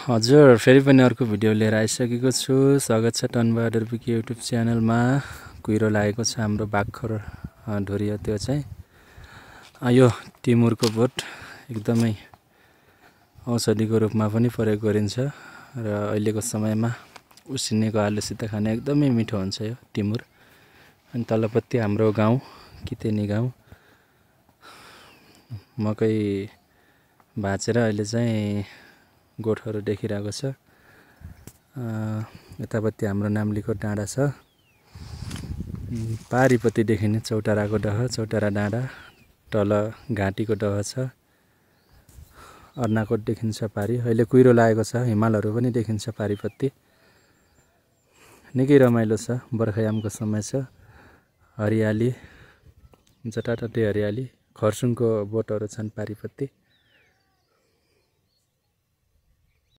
हजुर फेरि पनि अर्को भिडियो लिएर आइसकेको छु। स्वागत छ टनबहादुर विकी युट्युब च्यानलमा। कुहिरो लागेको छ हाम्रो बाख्खर ढोरी हो त्यो चाहिँ। यो टिमुरको बोट एकदमै औषधिको रूपमा पनि प्रयोग गरिन्छ र अहिलेको समयमा उसिनेको आलुसित खाने एकदमै मिठो हुन्छ यो टिमुर। अनि तलपट्टि हाम्रो गाउँ कितेनी गाउँ मकै भाँचेर अहिले चाहिँ गोठहरू देखिरहेको छ। यतापट्टि हाम्रो नाम्लीकोट डाँडा छ। पारिपट्टि देखिने चौताराको डह चौतारा डाँडा, तल घाँटीको डह छ। अर्नाकोट देखिन्छ पारि। अहिले कुहिरो लागेको छ, हिमालहरू पनि देखिन्छ पारिपट्टि। निकै रमाइलो छ, बर्खायामको समय छ। हरियाली जताततै हरियाली, खरसुङको बोटहरू छन् पारिपट्टि।